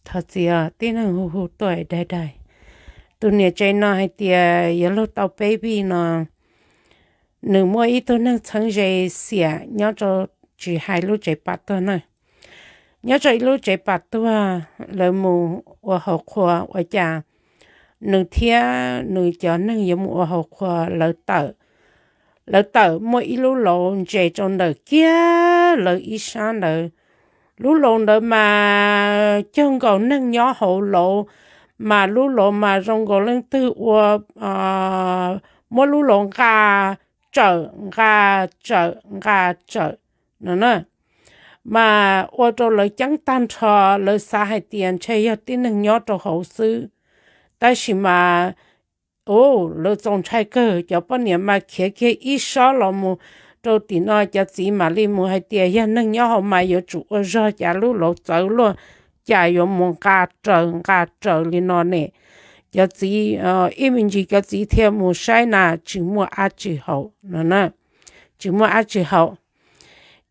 Thov txim, tib neeg hu hu tuaj daig daig. Tus niam tsev no hais tias yuav luag tau peb vij no, nws muaj ib tug neeg txheeb ze xiam nyob rau, tsis hais lub tsev pam tuag na, nyob rau ib lub tsev pam tuag, lawv mus ua hauv qhua ua cas nws thiab nws cov neeg yuav mus ua hauv qhua, lawv tawm, lawv tawm muaj ib lub laus ntses rau ntawm kiag lawv ib sab ntawd. Lub laus ntawd mas cog nkaus neeg nyob hauv laus, mas lub laus mas zoo nkaus leej twg ua, muab lub laus nqa tsawm nqa tsawm nqa tsawm no na, mas ua rau lawv ceeb tag nrho, lawv xav hais tias ntshe yog tib neeg nyob rau hauv xwb. Tab sis mas, u, lawv txaus ntshai kawg, cov poj niam mas khiav kiag ib sob los mus rau tim no, cov txiv mam li mus hais tias yog neeg nyob hauv mas yuav tsum ua zog, cas lub laus txawv luaj, cas yuav mus nqa raws nqa raws li no ne. Cov txiv, ib me ntsis cov txiv thiaj mus saib na, tsis muaj dab tsi haus no na, tsis muaj dab tsi haus.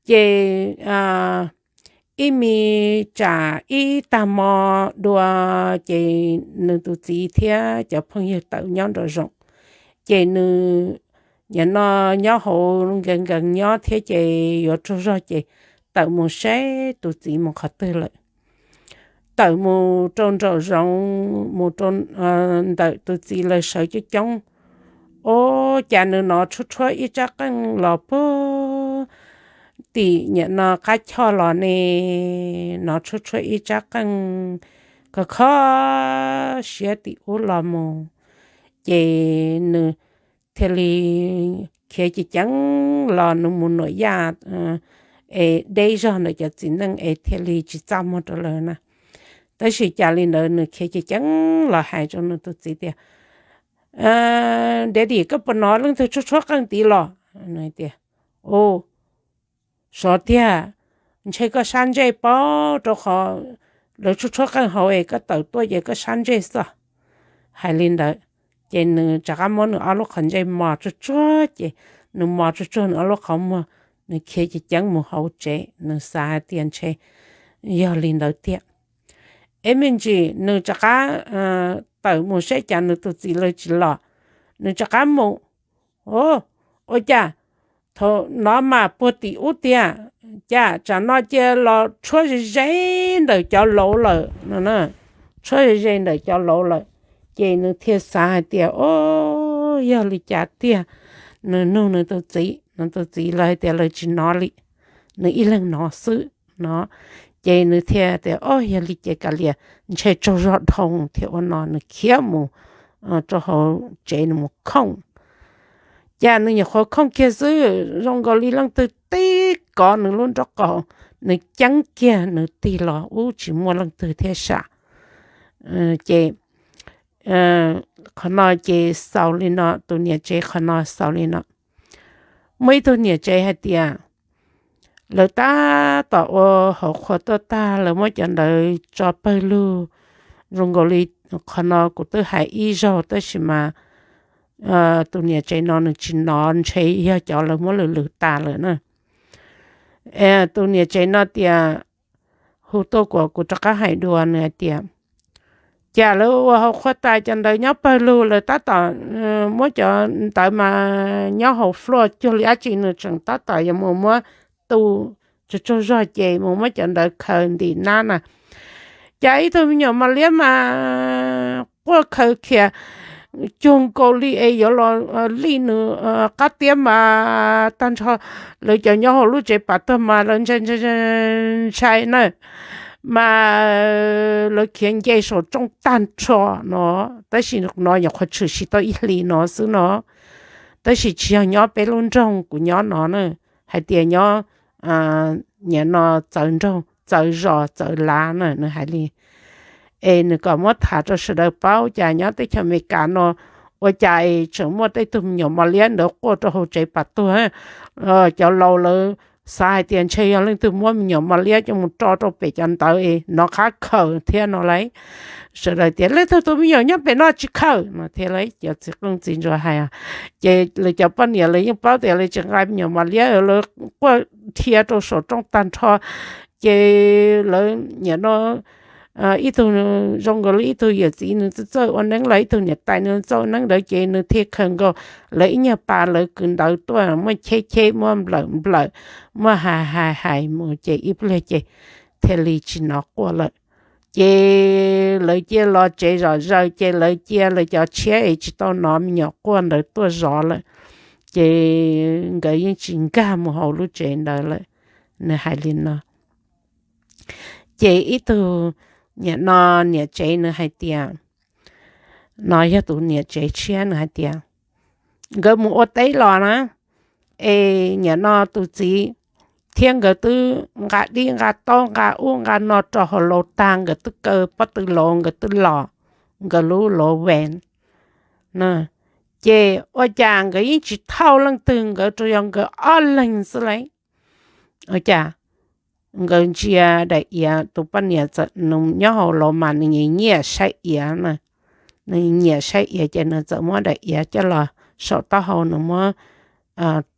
Ces ib me tsam ib tag hmo dua, ces nws tus txiv thiab cov phooj ywg tawm nyob nraum zoov, ces nws nim no nyob hauv nkees nkees nyob thiab ces yuav tsaug zog ces tawm mus saib tus txiv mus qhov twg lawm. Tawm mus rau nraum zoov, mus rau ntawm tus txiv lawv sawv coob coob, ua cas nws hnov tshuab tshuab ib rab qeej los puag tim nim no qab choj los ne, hnov tshuab tshuab ib rab qeej khov kho siab tim ub los mus. Ces nws thiaj li khiav ceev ceev los, nws mus nuam yaj es deb zog ntawm cov txiv neej es thiaj li tsis txaj muag rau lawv na. Tab sis cas li ntawd nws khiav ceev ceev los hais rau nws tus txiv tias, Daddy, koj puas hnov leej twg tshuab tshuab qeej tid los? Nws tias, Ua, sov tiag, ntshe koj sab ntsej pob, rau qhov lawv tshuab tshuab qeej hauv es koj tawm tuaj ces koj sab ntsej xwb. Hais li ntawd, ces nws rov qab muab nws ob lub qhov ntsej mos tsuag tsuag, ces nws mos tsuag tsuag nws ob lub qhov muag, nws khiav ceev ceev mus hauv tsev, nws xav hais tias ntshe yog li ntawd tiag. Ib me ntsis nws rov qab tawm mus saib cas nws tus txiv lawv tsis los, nws rov qab mus, ua cas thaum no mas puag tim ub tiag, cas tsam no cia los tshuab ze ze ntawm cov laus lawm no, tshuab ze ze ntawm cov laus lawm. Ces nws thiaj xav hais tias, Ua, yog li cas tiag? Nws nug nws tus txiv, nws tus txiv lawv hais tias lawv tsis hnov li, nws ib leeg hnov xwb no. Ces nws thiaj tias, Ua, yog li ces kav liam, ntshe tsaug zog dhau thiab ua no, nws khiav mus rau hauv tsev nws mus khooj. Cas nws nyuam qhuav khooj kiag xwb, zoo nkaus li leej twg tib kov nws lub nrob qaum, nws ceeb kiag nws tig los ub tsis muaj leej twg thiab sam. Ces qhov no ces xaus li no, tus niam tsev qhov no xaus li no. Muaj ib tug niam tsev hais tias lawv tab tom ua hauv qhua tuaj tag, lawv muab cov ntawd tso pawg lug. Zoo nkaus li qhov no kuv twb hais ib zaug tab sis mas tus niam tsev no nws tsis hnov, ntshe yog cov lawv muab lwm lwm tas lawm na. Tus niam tsev no tias, hu tuaj kuas kuv rov qab hais dua, nws hais tias, Cas lawv ua hauv qhua tas, cov ntawd nyob pawg lug, lawv tab tom muab cov ntawd mas nyob hauv floor cuag li dab tsi, nws tseem tab tom yuav mus muab tu tsaug tsaug zog ces mus muab cov ntawd khaws ntim nab na. Cas ib tug me nyuam mos liab mas quaj khaws khiav cuag nkaus li es yuav los lij nws qab tiab mas tag nrho. Lawv cov nyob hauv lub tsev pam tuag mas lawv ntshai ntshai na, mas lawv khiav nce saum rooj tag nrho no, tab sis no nyuam qhuav tshwm sim tau ib hlis no xwb no, tab sis tsis yog nyob peb lub nroog kuv nyob no na, hais tias nyob nim no txawv nroog txawv zos txawv lav na, nws hais li. Es nws kom muab tham rau sawv daws paub, cas nyob teb chaws Amelikas no ua cas es tseem muaj tej tug me nyuam mos liab ntawd quaj rau hauv tsev pam tuag. Cov laus lawv xav hais tias ntshe yog leej twg muab me nyuam mos liab coj mus tso rau pem cov ntawd es hnov qab khaws thiab no lauj. Sawv daws tias, Leej twg tus me nyuam nyob pem no tsis khaws? No thiab lauj, cov txiv qeej txiv ntsuag hais. Ces lawv cov poj niam lawv yeej paub tias lawv tsis nqa me nyuam mos liab, lawv quaj dhia rau saum rooj tag nrho. Ces lawv nim no ib tug zoo nkaus li ib tug yawm txiv nws txawj txawj ua neeb los ib tug niam tais nws txawj ua neeb ntawd ces nws thiaj khaws nkaus lawv ib nyuag pas lawv kws ntawd tuaj muab cheb cheb muab nplawm nplawm, muab hais hais hais mus ces ib pliag ces thiaj li tsis hnov quaj lawm. Ces lawv cia los tsev zom zaws ces lawv cia lawv cov tshiab es tsis tau hnov me nyuam quaj ntawd tuaj zov lawm. Ces nkawd yeej tsis nkag mus hauv lub tsev ntawd lawm. Nws hais li no. Ces ib tug niam no niam tsev nws hais tias, no yog tus niam tsev tshiab nws hais tias, nkawd mus ua teb los na, es niam no tus txiv thiab nkawd twb nqa dib nqa taub nqa ub nqa no rau hauv laus tag nkawd twb kaw pob tw laus nkawd twb los, nkawd lub laus ven na. Ces ua cas nkawd yeej tsis thauj leej twg nkawd tsuas yog nkawd ob leeg xwb lauj. Ua cas nkawd ntsia daim iav tus poj niam txawm nws nyob hauv laus mas nws nyiam saib iav na, nws nyiam saib iav ces nws txawm muab daim iav coj los saum taub hau nws muab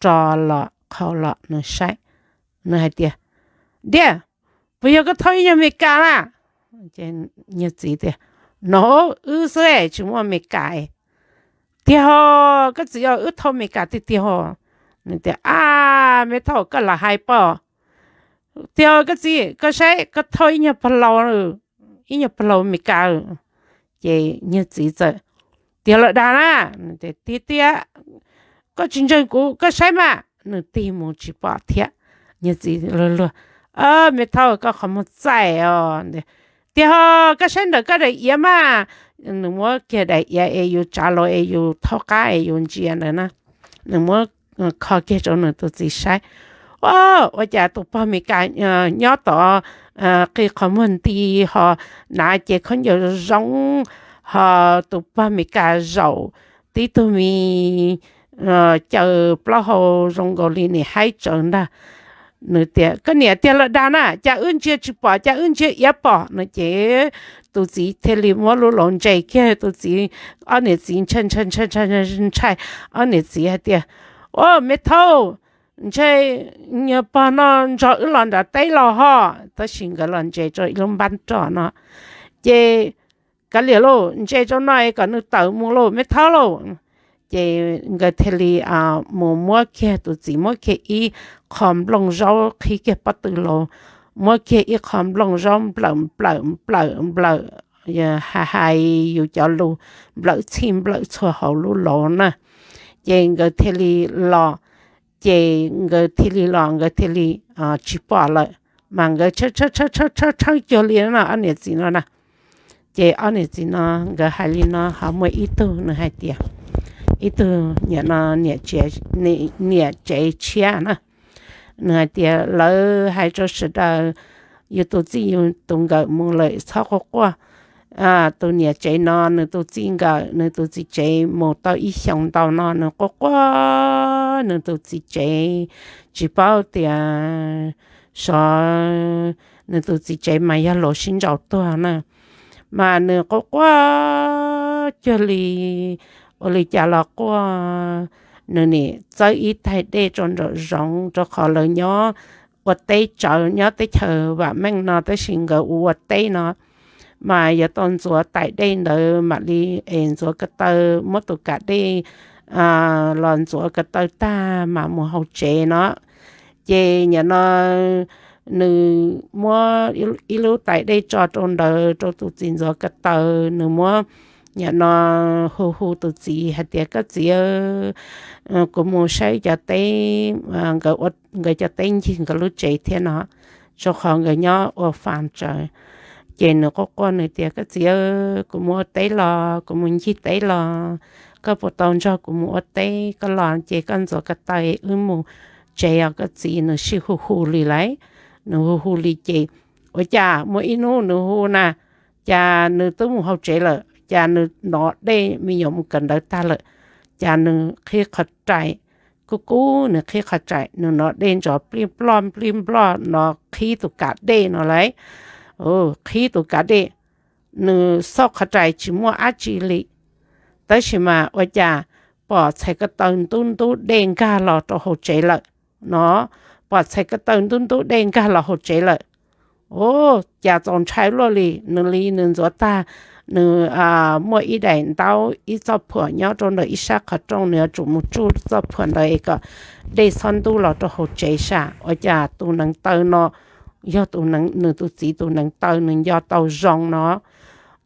ro los qhau los nws saib, nws hais tias, Diaj, puas yog koj thauj ib nyuag Meskas na? Nws txiv tias, No, wb xwb tsis muaj Meskas. Tiag ho, koj txiv, wb thauj Meskas tiag tiag ho. Nws tias, Ab, me thauj, koj lam hais pob. Tiag ho koj txiv, koj saib koj thauj ib nyuag pog laus, ib nyuag pog laus Meskas. Ces nws txiv txawm, Tiag lawm dag na? Tiag tiag, koj tsis ntseeg kuv koj saib mas. Nws tig mus tsis pom thiab. Nws txiv luag luag, Me thauj, koj qhov muag txaij os. Tiag ho, koj saib ntawm koj daim iav mas. Nws muab kiag daim iav es yus tsav los es yus thaub qab es yus ntsia ntawd na, nws muab kho kiag rau nws tus txiv saib. Ua cas tus pog Meskas nyob tod qi qhov muag nti ho hnav cev khaub ncaws zoo, ho tus pog Meskas zaum tib tug me caws plaub hau zoo nkaus li nim haib tsawv ntag. Nws tias, Koj niam, tiag lawm dag na, cas wb ntsia tsis pom, cas wb ntsia iav pom? No ces tus txiv thiaj li muab lub laus ntses kiag, tus txiv, ob niam txiv ntshai ntshai ntshai ntshai, ob niam txiv hais tias, Ua, me thauj, ntshe nyuag pog no nrog wb los nram teb los ho. Tab sis nkawd los ntses rau ib lub npab roj no. Ces, Kav liam lauj, ntses rau no es kom nws tawm mus lauj me thauj lauj. Ces nkawd thiaj li mus muab kiag, tus txiv muab kiag ib qho nplooj zaub qhib kiag pob tw laus, muab kiag ib qho nplooj zaub nplawm nplawm nplawm nplawm, hais hais yus cov lus nplawm txhij nplawm txhua hauv lub laus na. Ces nkawd thiaj li los, ces nkawd thiaj li los nkawd thiaj li tsis pom lawm, mas nkawd tshawb tshawb tshawb cuag li no ob niam txiv no na. Ces ob niam txiv no nkawd hais li no ho muaj ib tug nws hais tias, ib tug niam no niam tsev tshiab na, nws hais tias, Lawv hais rau sawv daws, yus tus txij yus tus nkawm mus lawm txhob quaj quaj. Tus niam tsev no nws tus txij nkawm nws tus txiv tsev mus tau ib xyoos ntau no nws quaj quaj, nws tus txiv tsev tsis paub tias sov, nws tus txiv tsev mas yog laus sib nraus tuag na, mas nws quaj quaj cuag li ua li cas los quaj, nws nim txawb ib tais dej rau nraum zoov rau qhov lawv nyob ua teb tsawv nyob teb chaws vam meej no tab sis nkawd ua ua teb no mas yuav tau ntxuav tais dej ntawd mam li es ntxuav ko taw, muab tus kav dej los ntxuav ko taw tag mas mus hauv tsev no. Ces nim no nws muab ib lub tais dej tso rau ntawd rau tus txiv ntxuav ko taw, nws muab nim no hu hu tus txiv hais tias, Koj txiv, kuv mus saib cov teb, nkawd cov teb ncig nkawd lub tsev thiab no, rau qhov nkawd nyob ua fas tsawv. Ces nws quaj quaj nws tias, Koj txiv, kuv mus ua teb los, kuv mus ncig teb los, koj puas tau nrog kuv mus ua teb? Koj los ces koj ntxuav ko taw wb mus tsev os koj txiv. Nws sij hu hu li lawm, nws hu hu li ces ua cas muaj ib hnub nws hu na, cas nws twb mus hauv tsev lawm, cas nws hnov dej me nyuam mus kawm ntawv tag lawm, cas nws qhib qhov rais, kub kub nws qhib qhov rais nws hnov dej ntsov plij ploj plij ploj no qhib tus kav dej no lawm. Qhib tus kav dej, nws xauj qhov rais tsis muaj dab tsi li, tab sis mas ua cas pom txhais ko taw ntub ntub dej nkag los rau hauv tsev lawm no, pom txhais ko taw ntub ntub dej nkag los hauv tsev lawm. Ua cas txaus ntshai luaj li, nws li nws ntxuav tag, nws muaj ib daim ntaub ib txoj phuam nyob rau ntawm ib sab qhov rooj, nws yuav tsum mus tsuj txoj phuam ntawd es kom dej txhob ntub los rau hauv tsev sam. Ua cas tus neev taw no yog tus neev, nws tus txiv tus neev taw nws nco tau zoo no.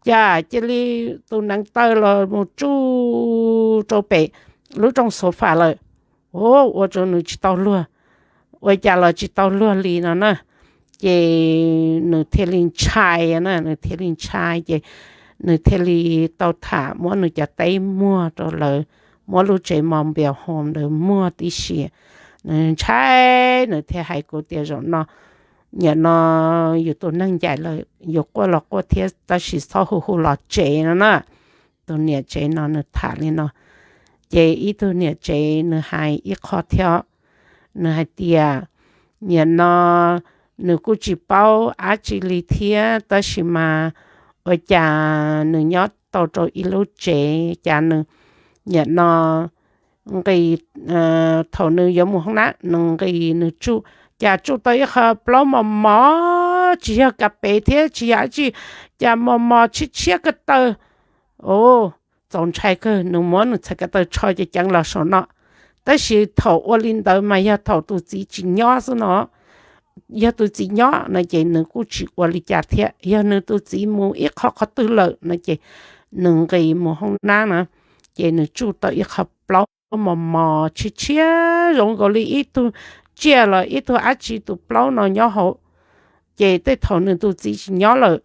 Cas cia li tus neev taw los mus tsuj rau pem lub rooj sofa lawm. Ua rau nws tsis tau luag, ua cas los tsis tau luag li no na. Ces nws thiaj li ntshai na, nws thiaj li ntshai ces nws thiaj li tau tham muab nws cov teb muag rau lawv, muab lub tsev mos npias hos ntawd muag tib si. Nws ntshai, nws thiaj hais kuv tias zaum no, nim no yus tus neeg ncaim lawm, yus quaj los quaj thiab tab sis txhob hu hu los tsev no na. Tus niam tsev no nws tham li no, ces ib tug niam tsev nws hais ib qho thiab, nws hais tias nim no nws kuj tsis paub dab tsi li thiab tab sis mas ua cas nws nyob tau rau ib lub tsev, cas nws nim no nqis, thaum nws yuav mus hoob nab nws nqis nws tsuj, cas tsuj tau ib qho plaub mos mos, tsis yog kav pem thiab tsis yog dab tsi, cas mos mos tshiab tshiab ko taw. Txaus ntshai kawg, nws muab nws txhais ko taw tsho ceev ceev los saum no. Tab sis thaum ua li ntawd mas yog thaum tus txiv tsis nyob xwb no. Yog tus txiv nyob no ces nws kuj tsis ua li cas thiab, yog nws tus txiv mus ib qho qhov twg lawm no ces nws nqis mus hoob nab na, ces nws tsuj tau ib qho plaub mos mos tshiab tshiab zoo nkaus li ib tug tsiaj los ib tug dab tsi tus plaub no nyob hauv. Ces tej thaum nws tus txiv tsis nyob lawm,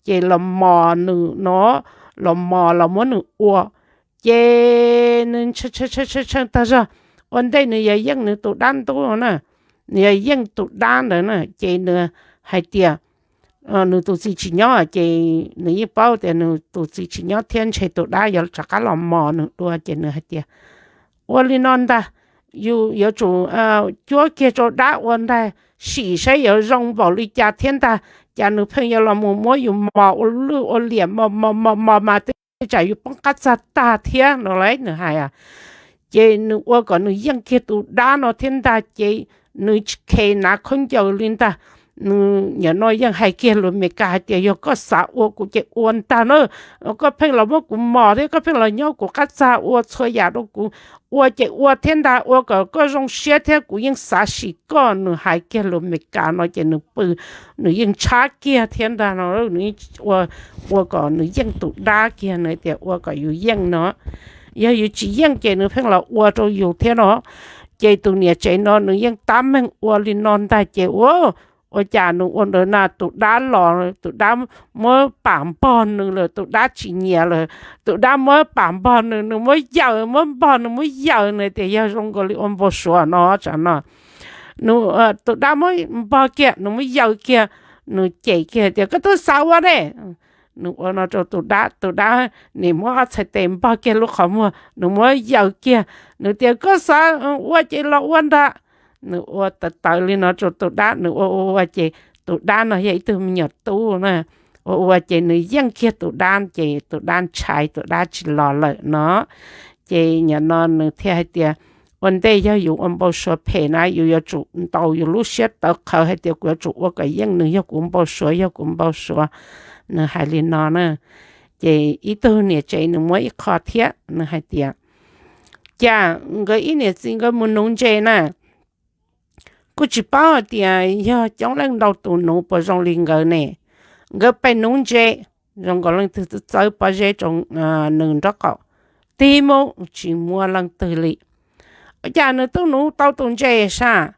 ces los mos nws no, los mos los muab nws ua, ces nws tshee tshee tshee tshee tag zog. Ua ntej nws yog yeej nws tus dab ntub na, nws yog yeej tus dab ntawd na, ces nws hais tias nws tus txiv tsis nyob, ces nws yeej paub tias nws tus txiv tsis nyob thiab ntshe tus dab yuav rov qab los mos nws dua, ces nws hais tias ua li no ntag, yus yuav tsum cuab kiag rau dab ua ntag, sim saib yuav zoo npaum li cas thiab ntag, cas nws pheej yuav los mus muab yus mos ua lwj ua liam mos mos mos mos mas tej tsam yus poob qab txag tag thiab no lauj, nws hais. Ces nws ua kom nws yeej kiag tus dab no thiab ntag, ces nws tsis khes hnav khaub ncaws li ntag. Nws nim no yeej hais kiag lus Meskas hais tias yog koj xav ua kuv ces ua ntag na, koj pheej los muab kuv mos thiab koj pheej los nyob kuv qab txag ua txhua yam rau kuv, ua ces ua thiab ntag, ua kom koj zoo siab thiab kuv yeej xav sim koj. Nws hais kiag lus Meskas no ces nws pw, nws yeej ntshab kiag thiab ntag no, nws ua kom nws yeej tus dab kiag, nws tias ua kom yus yeej no, yog yus tsis yeej ces nws pheej los ua rau yus thiab no. Ces tus niam tsev no nws yeej tab meeg ua li no ntag ces ua, ua cas nws ua ntawd na tus dab los, tus dab muab pam npog nws lawm, tus dab tsis nyiam lawm, tus dab muab pam npog nws, nws muab yaws, muab npog nws muab yaws, nws tias yog zoo nkaus li ua npau suav no tsav no. Tus dab muab npog kiag, nws muab yaws kiag, nws cem kiag tias koj twb xav ua ne. Nws ua no rau tus dab, tus dab nim muab ob txhais tes npog kiag lub qhov muag, nws muab yaws kiag, nws tias koj xav ua ces los ua ntag. Nws ua tawv tawv li no rau tus dab, nws ua ua ua ces tus dab no yog ib tug me nyuam tub na, ua ua ces nws yeej kiag tus dab ces tus dab ntshai, tus dab tsis los lawm no. Ces nim no nws thiaj hais tias ua ntej yog yus ua npau suav phem na yus yuav tsum ntaus yus lub siab tawv qhawv hais tias kuv yuav tsum ua kom yeej, nws yog kuv npau suav, yog kuv npau suav. Nws hais li no na. Ces ib tug niam tsev nws muab ib qho thiab, nws hais tias cas nkawd ib niam txiv nkawd mus nuv ntses na, kuj tsis paub hais tias yog coob leej ntau tus nuv puas zoo li nkawd ne. Nkawd pem nuv ntses, zoo nkaus leej twg txawb pob zeb rau nws nraub qaum, tig mus tsis muaj leej twg li. Cas nws twb nuv tau tus ntses sas,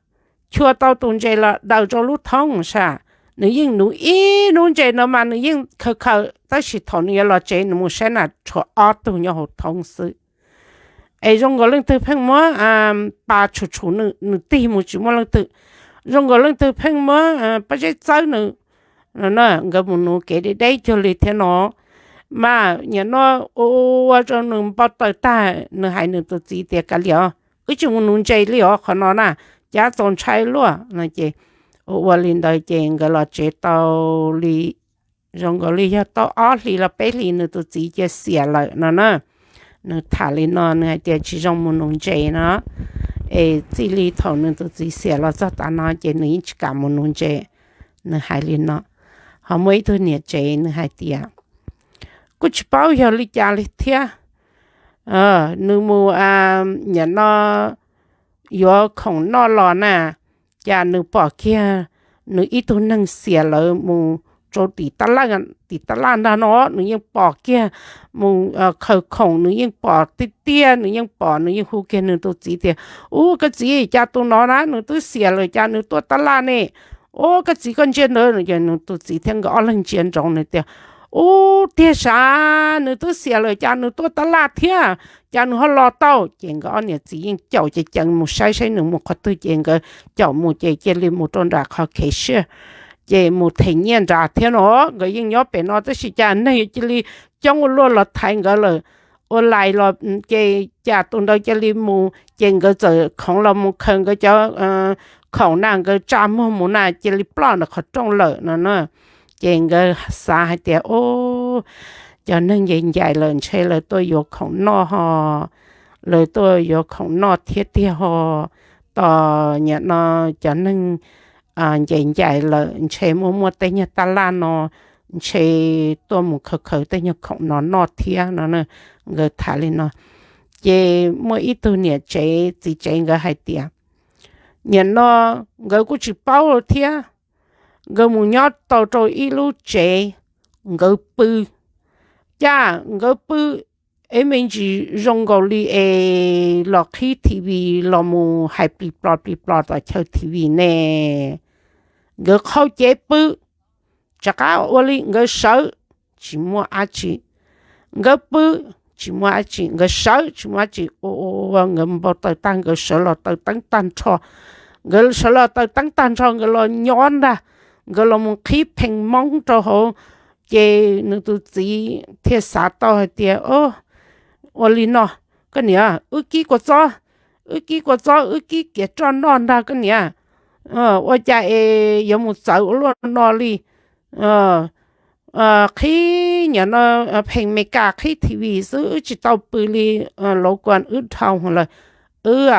chua tau tus ntses los daws rau lub thoob sas, nws yeej nuv ib hnub ntses no mas nws yeej khaws khaws, tab sis thaum nws yuav los tsev nws mus saib na tshuav ob tug nyob hauv thoob xwb. Es zoo nkaus leej twg pheej muab pas tshum tshum nws, nws tig mus tsis muaj leej twg. Zoo nkaus leej twg pheej muab pob zeb txawb nws. Nkawd mus nuv kev deb deb cuag li thiab no. Mas nim no ua ua rau nws npau taws tag, nws hais nws tus txiv tias kav liam, wb tsis mus nuv ntses li os qhov no na, cas txaus ntshai luaj no ces ua ua li ntawd ces nkawd los tsev tau li zoo nkaus li yog tau ob hlis los peb hlis nws tus txiv cia xiam lawm no na. Nws tham li no nws hais tias tsis zoo mus nuv ntses no. Es txij li thaum nws tus txiv xiam los txog tav no ces nws yeej tsis kam mus nuv ntses. Nws hais li no. Ho muaj ib tug niam tsev nws hais tias, kuj tsis paub yog li cas li thiab, nws mus, nim no yuav khoom noj los na, cas nws pom kiag nws ib tug neeg xiam lawv mus rau tim tab laj, tim tab laj ntag no, nws yeej pom kiag mus khaws khoom, nws yeej pom tiag tiag, nws yeej pom, nws yeej hu kiag nws tus txiv tias, ub, koj txiv, cas tus no na nws twb xiam lawm, cas nws tuaj tab laj ne? Ub, koj txiv, koj ntsia ntawd. Nws tus txiv thiab nkawd ob leeg ntsia ntsoov, nws tias, ub, tiag sav, nws twb xiam lawm, cas nws tuaj tab laj thiab, cas nws ho los tau? Ces nkawd ob niam txiv yeej caum ceev ceev mus saib saib nws mus qhov twg, ces nkawd caum mus ces cia li mus rau nram qhov khev siaj, ces mus them nyiaj nrad thiab no. Nkawd yeej nyob pem no tab sis cas neeg cia li coob ua luaj los thaiv nkawd lawm, ua lais los, ces cas tus ntawd cia li mus, ces nkawd txawm khoov los mus khaws nkawd cov khoom na, nkawd tsa muag mus na, cia li ploj ntawm qhov rooj lawm no na. Ces nkawd xav hais tias, o, cov neeg ncaim ncaim lawm ntshe lawv tuaj yuav khoom noj ho, lawv tuaj yuav khoom noj thiab tiag ho. Tos nim no cov neeg ncaim ncaim lawm ntshe muaj muaj tej nyuag tab laj no, ntshe tuaj mus khaws khaws tej nyuag khoom no noj thiab no. Nkawd tham li no, ces muaj ib tug niam tsev txiv tsev nkawd hais tias, nim no nkawd kuj tsis paub thiab, nkawd mus nyob tau rau ib lub tsev, nkawd pw, cas nkawd pw es me ntsis zoo nkaus li es los qhib T V los mus hais plig plos plig plos tom chaw T V ne. Nkawd qhau cev pw, rov qab ua li nkawd sawv, tsis muaj dab tsi. Nkawd pw, tsis muaj dab tsi, nkawd sawv, tsis muaj dab tsi. Ua ua nkawd npau taws tag, nkawd sawv los taws teeb tag nrho. Nkawd sawv los taws teeb tag nrho, nkawd los nyob ntag, nkawd los mus qhib pheej Hmoob rau hauv. Ces nws tus txiv thiaj xav tau hais tias, o, ua li no, koj niam, wb kib kua txob, wb kib kua txob, wb kib kiav roj noj ntag koj niam. Ua cas es yuav mus txawv ua luaj no li? Qhib nim no pheej Meskas, qhib T V xwb, wb tsis tau pw li, lov kuas wb dhau lawm. Wb,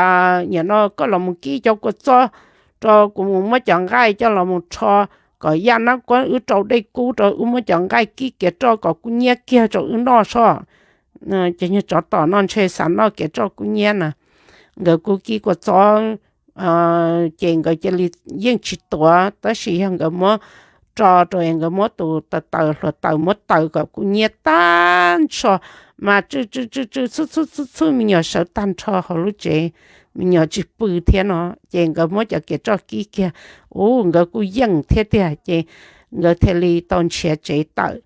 nim no koj los mus kib cov kua txob rau kuv mus muab cov nqaij coj los mus rho, kom Yaj Nab Kuab wb rau dej kub rau wb muab cov nqaij kib kiav roj kom kub nyiab kiag rau wb noj soj. Ces nyuag tsov tom no ntshe xav noj kiav roj kub nyiab na. Nkawd kuj kib kua txob, ces nkawd cia li yeej tsis tuav, tab sis yog nkawd muab tso rau es nkawd muab tus taws taws hluav taws muab taws kom kub nyiab tag nrho, mas tsw tsw tsw tsw txhub txhub txhub txhub me nyuam sawv tag nrho hauv lub tsev, me nyuam tsis pw thiab no. Ces nkawd muab cov kiav roj kib kiag, ub, nkawd kuj yeej thiab tiag, ces nkawd thiaj li tau nrhiav tsev tawm,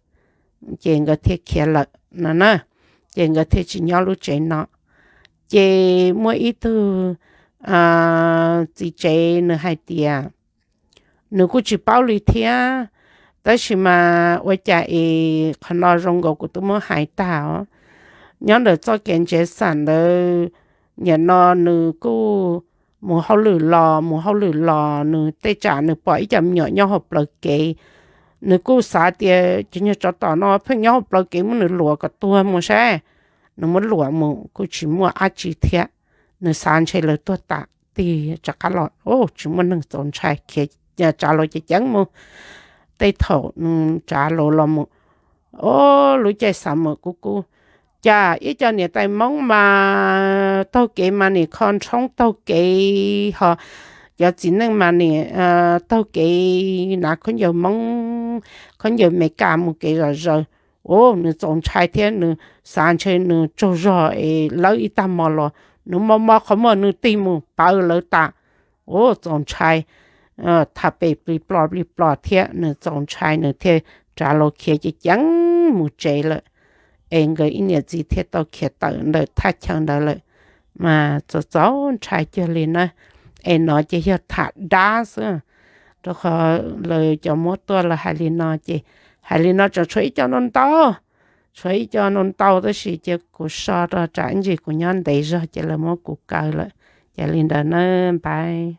ces nkawd thiaj khiav lawm no na. Ces nkawd thiaj tsis nyob lub tsev no. Ces muaj ib tug txiv tsev nws hais tias, nws kuj tsis paub li thiab, tab sis mas ua cas es qhov no zoo nkaus kuv twb muab hais tag os. Nyob ntawm txoj kev ntsiav xam ntawd, nim no nws kuj mus hauj lwm los mus hauj lwm los, nws tej tsam nws pom ib co me nyuam nyob hauv plawv kev. Nws kuj xav tias cov nyuag tsov tom no pheej nyob hauv plawv kev, muab nws luam kom tuag mus saib. Nws muab luam mus kuj tsis muaj dab tsi thiab. Nws xav ntshe lawv tuag tas tig rov qab los, tsis muaj neeg, txaus ntshai, khiav tsav laus ceev ceev mus. Tej thaum nws tsav laus los mus, o, lub caij xav mus kub kub, cas ib co niam tais Hmoob mas taug kev mas nim kho nrhoob taug kev, ho cov txiv neej mas nim taug kev hnav khaub ncaws Hmoob, khaub ncaws Meskas mus kev zom zaws. Ub, nws txaus ntshai thiab nws xav ntshe nws tsaug zog es lawv ib tag hmo los nws mos mos qhov muag nws tig mus pawv lawv tas. Ub, txaus ntshai, tham pem plig plos plig plos thiab, nws txaus ntshai nws thiaj rov los khiav ceev ceev mus tsev lawm. Es nkawd ib niam txiv thiaj tau khiav tawm ntawm thaj chaw ntawd lawm. Mas txaus txaus ntshai cuag li na. Es no ces yog tham dab xwb, rau qhov lawv cov muab tuaj lawv hais li no ces, hais li no tseem tshuav ib co ntau ntau, tshuav ib co ntau ntau tab sis ces kuv so rau tsam ib ntsis kuv nyob ntev zog ces lawv muab kuv kaw lawm. Ces li ntawd na, npais.